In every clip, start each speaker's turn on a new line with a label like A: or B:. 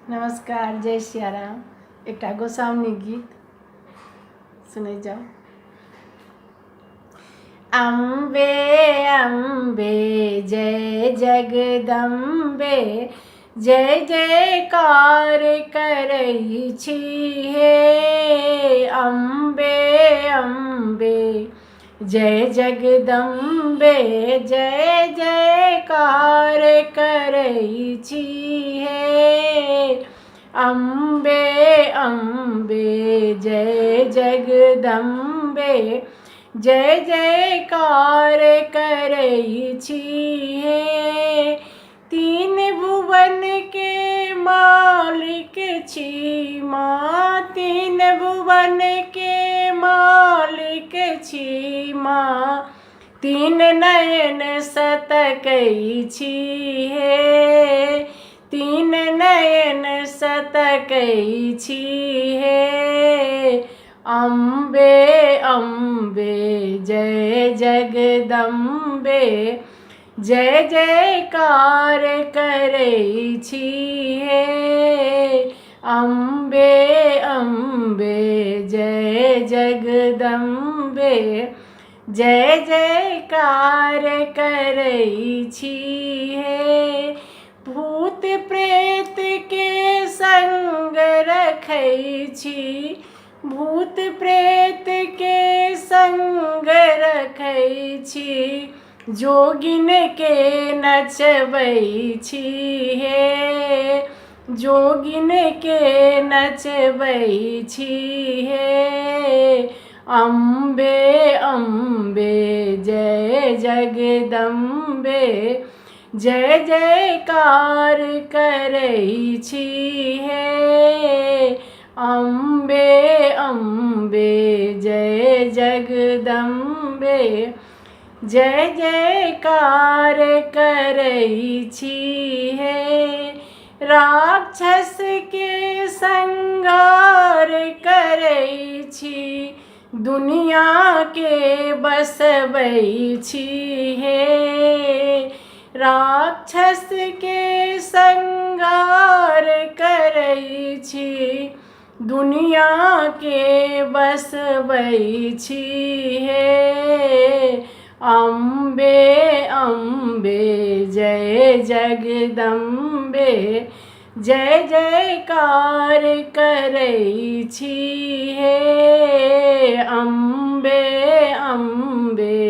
A: नमस्कार, जय सियाराम। एकटा गोसाउनी गीत सुनै जाउ। अम्बे अम्बे जय जगदम्बे, जय जयकार करै छी हे। अम्बे अम्बे जय जगदम्बे, जय जयकार करै छी हे। अम्बे अम्बे जय जगदम्बे, जय जयकार करै छी हे। तीन भुवन के मालिक छी माँ, तीन भुवन के मालिक छी माँ, तीन नयन सतकै छी हे। तीन नयन सतकै छी हे। अम्बे अम्बे जय जगदम्बे, जय जयकार करै छी हे। अम्बे अम्बे जय जगदम्बे, जय जयकार करै छी हे। भूत प्रेत के संग रखै छी, भूत प्रेत के संग रखै छी, जोगिन के नचबै छी हे। जोगिन के नचबै छी हे। अम्बे अम्बे जय जगदम्बे, जय जयकार करै छी हे। अम्बे अम्बे जय जगदम्बे, जय जयकार करै छी हे। राक्षस के संहार करै छी, दुनिया के बसबै छी हे। राक्षस के संहार करै छी, दुनिया के बसबै छी हे। अम्बे अम्बे जय जगदम्बे, जय जयकार करै छी हे। अम्बे अम्बे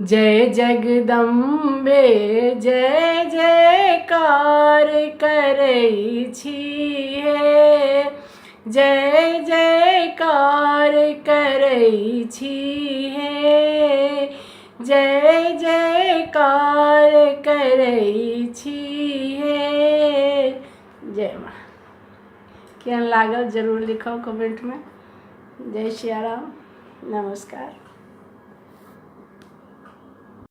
A: जय जगदम्बे, जय जयकार करै छी हे। जय जयकार करै छी हे। जय जयकार करै छी हे। जय माँ। केहन लागल जरूर लिखब कमेंटमे। जय सियाराम, नमस्कार।